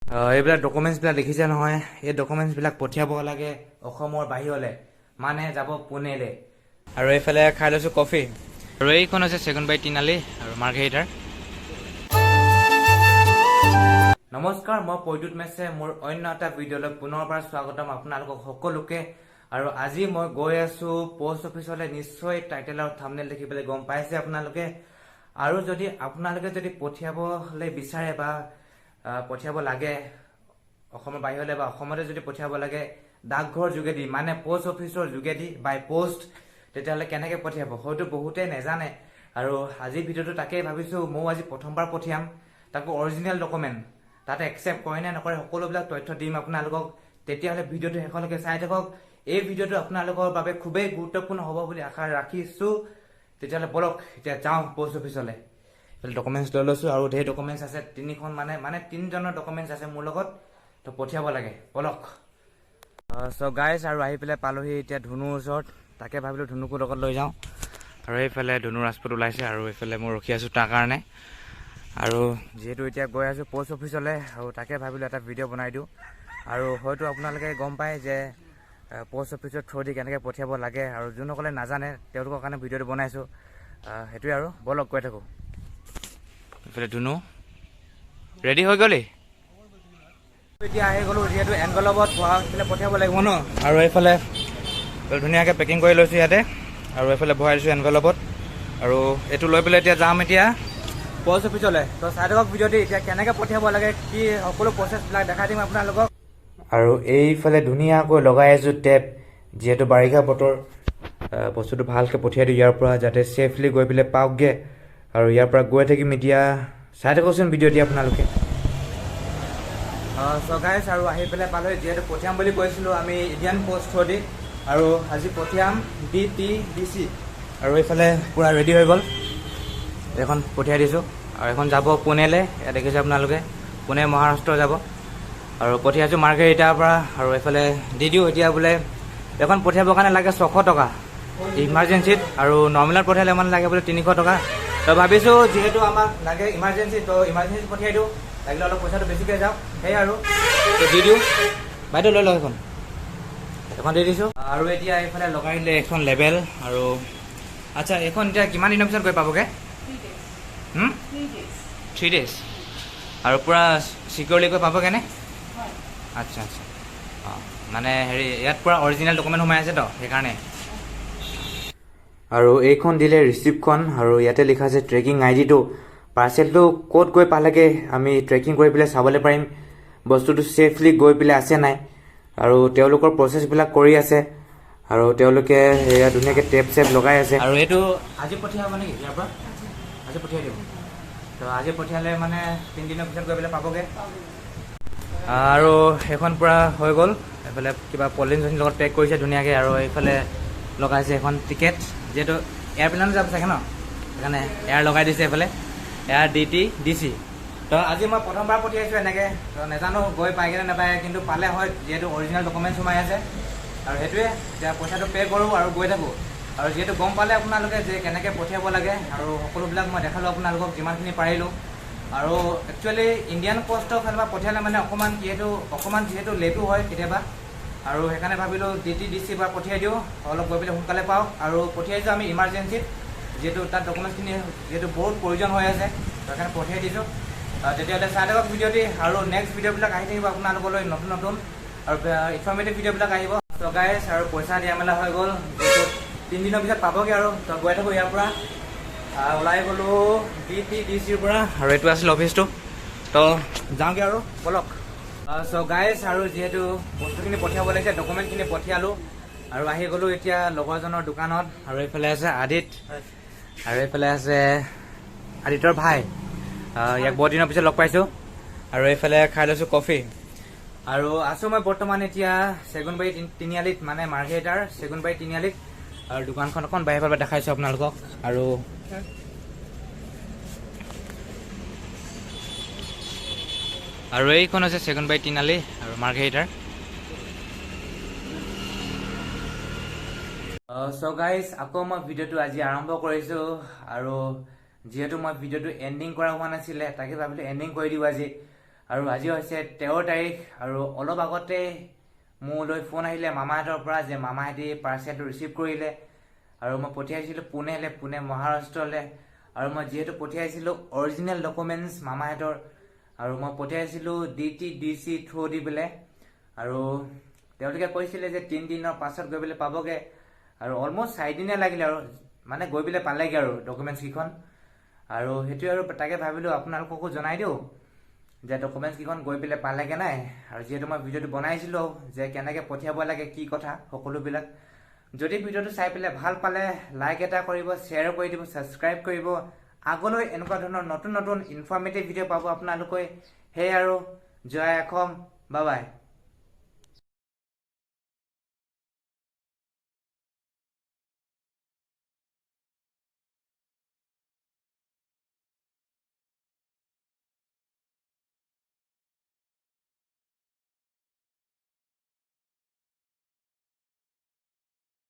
এইবিলাক ডকুমেণ্টছবিলাক দেখিছে নহয়, এই ডকুমেণ্টছবিলাক পঠিয়াব লাগে অসমৰ বাহিৰলৈ, মানে যাব পুনেলৈ। আৰু এইফালে খাই লৈছোঁ কফি। আৰু এইখন হৈছে চেগুনবাৰী তিনিআলি আৰু মাৰ্ঘেৰিটাৰ। নমস্কাৰ, মই প্ৰদ্যুৎ মেছে, মোৰ অন্য এটা ভিডিঅ'লৈ পুনৰবাৰ স্বাগতম আপোনালোকক সকলোকে। আৰু আজি মই গৈ আছো পষ্ট অফিচলৈ। নিশ্চয় টাইটেল আৰু থাম্বনেইল দেখি পেলাই গম পাইছে আপোনালোকে। আৰু যদি আপোনালোকে যদি পঠিয়াবলৈ বিচাৰে বা পঠিয়াব লাগে অসমৰ বাহিৰলৈ বা অসমতে যদি পঠিয়াব লাগে ডাকঘৰ যোগেদি, মানে পষ্ট অফিচৰ যোগেদি বাই পষ্ট, তেতিয়াহ'লে কেনেকৈ পঠিয়াব হয়তো বহুতে নেজানে। আৰু আজিৰ ভিডিঅ'টো তাকেই ভাবিছোঁ, ময়ো আজি প্ৰথমবাৰ পঠিয়াম, তাকো অৰিজিনেল ডকুমেণ্ট, তাতে একচেপ্ট কৰে নে নকৰে সকলোবিলাক তথ্য দিম আপোনালোকক। তেতিয়াহ'লে ভিডিঅ'টো শেষলৈকে চাই থাকক। এই ভিডিঅ'টো আপোনালোকৰ বাবে খুবেই গুৰুত্বপূৰ্ণ হ'ব বুলি আশা ৰাখিছোঁ। তেতিয়াহ'লে ব'লক, এতিয়া যাওঁ পষ্ট অফিচলৈ। ডকুমেণ্টছ লৈ লৈছোঁ আৰু ধেৰ ডকুমেণ্টছ আছে, তিনিখন মানে তিনিজনৰ ডকুমেণ্টছ আছে মোৰ লগত, তো পঠিয়াব লাগে, ব'লক। চ' গাইজ, আৰু আহি পেলাই পালোহি এতিয়া ধুনুৰ ওচৰত। তাকে ভাবিলোঁ ধুনুকো লগত লৈ যাওঁ। আৰু এইফালে ধুনু ৰাজপুত ওলাইছে আৰু এইফালে মই ৰখি আছোঁ তাৰ কাৰণে। আৰু যিহেতু এতিয়া গৈ আছোঁ পষ্ট অফিচলৈ, আৰু তাকে ভাবিলোঁ এটা ভিডিঅ' বনাই দিওঁ। আৰু হয়তো আপোনালোকে গম পায় যে পষ্ট অফিচৰ থ্ৰু দি কেনেকৈ পঠিয়াব লাগে, আৰু যোনসকলে নাজানে তেওঁলোকৰ কাৰণে ভিডিঅ'টো বনাইছোঁ। সেইটোৱে আৰু ব'লক গৈ থাকোঁ। এইফালে ধুনু ৰেডি হৈ গ'লি। এতিয়া আহি গ'লোঁ, যিহেতু এনভেলপত ভৰাই পেলাই পঠিয়াব লাগিব ন। আৰু এইফালে ধুনীয়াকৈ পেকিং কৰি লৈছোঁ ইয়াতে, আৰু এইফালে ভৰাই দিছোঁ এনভেলপত। আৰু এইটো লৈ পেলাই এতিয়া যাম এতিয়া পষ্ট অফিচলৈ। তো চাই থাকক ভিডিঅ'টি, এতিয়া কেনেকৈ পঠিয়াব লাগে কি সকলো প্ৰচেছবিলাক দেখাই দিম আপোনালোকক। আৰু এইফালে ধুনীয়াকৈ লগাই আছোঁ টেপ, যিহেতু বাৰিষা বতৰ, বস্তুটো ভালকৈ পঠিয়াই দিওঁ ইয়াৰ পৰা, যাতে ছেফলি গৈ পেলাই পাওকগৈ। আৰু ইয়াৰ পৰা গৈ থাকিম এতিয়া, চাই থাককচোন ভিডিঅ'টি আপোনালোকে। চ' গাইছ, আৰু আহি পেলাই পালোহি। যিহেতু পঠিয়াম বুলি কৈছিলোঁ আমি ইণ্ডিয়ান পষ্ট থ্ৰুদি, আৰু আজি পঠিয়াম ডিটিডিচি। আৰু এইফালে পূৰা ৰেডি হৈ গ'ল, এইখন পঠিয়াই দিছোঁ। আৰু এইখন যাব পুনেলৈ, ইয়াত দেখিছে আপোনালোকে, পুনে মহাৰাষ্ট্ৰ যাব। আৰু পঠিয়াইছোঁ মাৰ্ঘেৰিটাৰ পৰা। আৰু এইফালে দি দিওঁ এতিয়া। বোলে এইখন পঠিয়াবৰ কাৰণে লাগে 600 টকা ইমাৰ্জেঞ্চিত, আৰু নৰ্মেলত পঠিয়ালে মানে লাগে বোলে 300 টকা। তো ভাবিছোঁ যিহেতু আমাক লাগে ইমাৰ্জেঞ্চি, তো ইমাৰ্জেঞ্চিত পঠিয়াই দিওঁ, লাগিলে অলপ পইচাটো বেছিকৈ যাওক, সেয়াই আৰু। তো দি দিওঁ। বাইদেউ, লৈ লওক এখন। এখন দি দিছোঁ। আৰু এতিয়া এইফালে লগাই দিলে এখন লেবেল। আৰু আচ্ছা, এইখন এতিয়া কিমান দিনৰ পিছত গৈ পাবগৈ? 3 days. 3 days. আৰু পূৰা চিকিউৰলি গৈ পাবগৈ নে? হয়। আচ্ছা, অঁ, মানে হেৰি ইয়াত পূৰা অৰিজিনেল ডকুমেণ্ট সোমাই আছেতো, সেইকাৰণে। আৰু এইখন দিলে ৰিচিপ্টখন, আৰু ইয়াতে লিখা আছে ট্ৰেকিং আই ডিটো। পাৰ্চেলটো ক'ত গৈ পালেগৈ আমি ট্ৰেকিং কৰি পেলাই চাবলৈ পাৰিম, বস্তুটো ছেফলি গৈ পেলাই আছে নাই। আৰু তেওঁলোকৰ প্ৰচেছবিলাক কৰি আছে, আৰু তেওঁলোকে সেয়া ধুনীয়াকৈ টেপ চেপ লগাই আছে। আৰু এইটো আজি পঠিয়াব নেকি ইয়াৰ পৰা? আজি পঠিয়াই দিব। তো আজি পঠিয়ালে মানে 3 দিনৰ পিছত গৈ পেলাই পাবগৈ। আৰু সেইখন পূৰা হৈ গ'ল। এইফালে কিবা পলিথিন চলিথিন লগত পেক কৰিছে ধুনীয়াকৈ। আৰু এইফালে লগাইছে এখন টিকেট, যিহেতু এয়াৰপ্লেনত যাব চাগে ন, সেইকাৰণে এয়াৰ লগাই দিছে এইফালে, এয়াৰ ডিটিডিচি। তো আজি মই প্ৰথমবাৰ পঠিয়াইছোঁ এনেকৈ, তো নাজানো গৈ পায়গৈ নে নাপায়, কিন্তু পালে হয়, যিহেতু অৰিজিনেল ডকুমেণ্টছ সোমাই আছে। আৰু সেইটোৱে, এতিয়া পইচাটো পে' কৰোঁ আৰু গৈ থাকোঁ। আৰু যিহেতু গম পালে আপোনালোকে যে কেনেকৈ পঠিয়াব লাগে, আৰু সকলোবিলাক মই দেখালোঁ আপোনালোকক যিমানখিনি পাৰিলোঁ। আৰু একচুৱেলি ইণ্ডিয়ান পষ্টৰ ফালৰ পৰা পঠিয়ালে মানে অকণমান যিহেতু লেটো হয় কেতিয়াবা, আৰু সেইকাৰণে ভাবিলোঁ ডিটিডিচিৰ পৰা পঠিয়াই দিওঁ, অলপ গৈ পেলাই সোনকালে পাওক। আৰু পঠিয়াইছোঁ আমি ইমাৰ্জেঞ্চিত, যিহেতু তাত ডকুমেণ্টছখিনি যিহেতু বহুত প্ৰয়োজন হৈ আছে, সেইকাৰণে পঠিয়াই দিছোঁ। তেতিয়াহ'লে চাই থাকক ভিডিঅ'টি, আৰু নেক্সট ভিডিঅ'বিলাক আহি থাকিব আপোনালোকলৈ, নতুন নতুন আৰু ইনফৰ্মেটিভ ভিডিঅ'বিলাক আহিব। ত' গাইছ, আৰু পইচা দিয়া মেলা হৈ গ'ল, যিহেতু 3 দিনৰ পিছত পাবগৈ। আৰু তো গৈ থাকোঁ ইয়াৰ পৰা। ওলাই গ'লোঁ ডিটিডিচিৰ পৰা, আৰু এইটো আছিল অফিচটো। তো যাওঁগৈ আৰু ব'লক। চ' গাইছ, আৰু যিহেতু বস্তুখিনি পঠিয়াব লাগিছে, ডকুমেণ্টখিনি পঠিয়ালোঁ, আৰু আহি গ'লোঁ এতিয়া লগৰজনৰ দোকানত। আৰু এইফালে আছে আদিত, আৰু এইফালে আছে আদিত্যৰ ভাই। ইয়াক বহুত দিনৰ পিছত লগ পাইছোঁ। আৰু এইফালে খাই লৈছোঁ কফি। আৰু আছোঁ মই বৰ্তমান এতিয়া চেগুনবাৰী তিনিআলিত, মানে মাৰ্ঘেৰিটাৰ চেগুনবাৰী তিনিআলিত। আৰু দোকানখন অকণ বাহিৰৰ পৰা দেখাইছোঁ আপোনালোকক। আৰু এইখন হৈছে চেগুনবাৰী তিনিআলি আৰু মাৰ্ঘেৰিটাৰ। চ' গাইজ, আকৌ মই ভিডিঅ'টো আজি আৰম্ভ কৰিছোঁ। আৰু যিহেতু মই ভিডিঅ'টো এণ্ডিং কৰা হোৱা নাছিলে, তাকে ভাবিলোঁ এণ্ডিং কৰি দিওঁ আজি। আৰু আজি হৈছে 13 তাৰিখ। আৰু অলপ আগতে মোলৈ ফোন আহিলে মামাহঁতৰ পৰা যে মামাহঁতি পাৰ্চেলটো ৰিচিভ কৰিলে। আৰু মই পঠিয়াইছিলোঁ পুনেলৈ, পুনে মহাৰাষ্ট্ৰলৈ। আৰু মই যিহেতু পঠিয়াইছিলোঁ অৰিজিনেল ডকুমেণ্টছ মামাহঁতৰ, আৰু মই পঠিয়াইছিলোঁ ডিটিডিচি থ্ৰু দি পেলাই। আৰু তেওঁলোকে কৈছিলে যে 3 দিনৰ পাছত গৈ পেলাই পাবগৈ। আৰু অলমষ্ট 4 দিনে লাগিলে আৰু মানে গৈ পেলাই পালেগৈ আৰু ডকুমেণ্টছ কেইখন। আৰু সেইটোৱে আৰু তাকে ভাবিলোঁ আপোনালোককো জনাই দিওঁ যে ডকুমেণ্টছ কেইখন গৈ পেলাই পালেগৈ নাই। আৰু যিহেতু মই ভিডিঅ'টো বনাইছিলোঁ যে কেনেকৈ পঠিয়াব লাগে, কি কথা, সকলোবিলাক। যদি ভিডিঅ'টো চাই পেলাই ভাল পালে, লাইক এটা কৰিব, শ্বেয়াৰ কৰি দিব, ছাবস্ক্ৰাইব কৰিব। আগলৈ এনেকুৱা ধৰণৰ নতুন নতুন ইনফৰ্মেটিভ ভিডিঅ' পাব আপোনালোকে। সেয়ে আৰু জয় অসম, বাই বাই।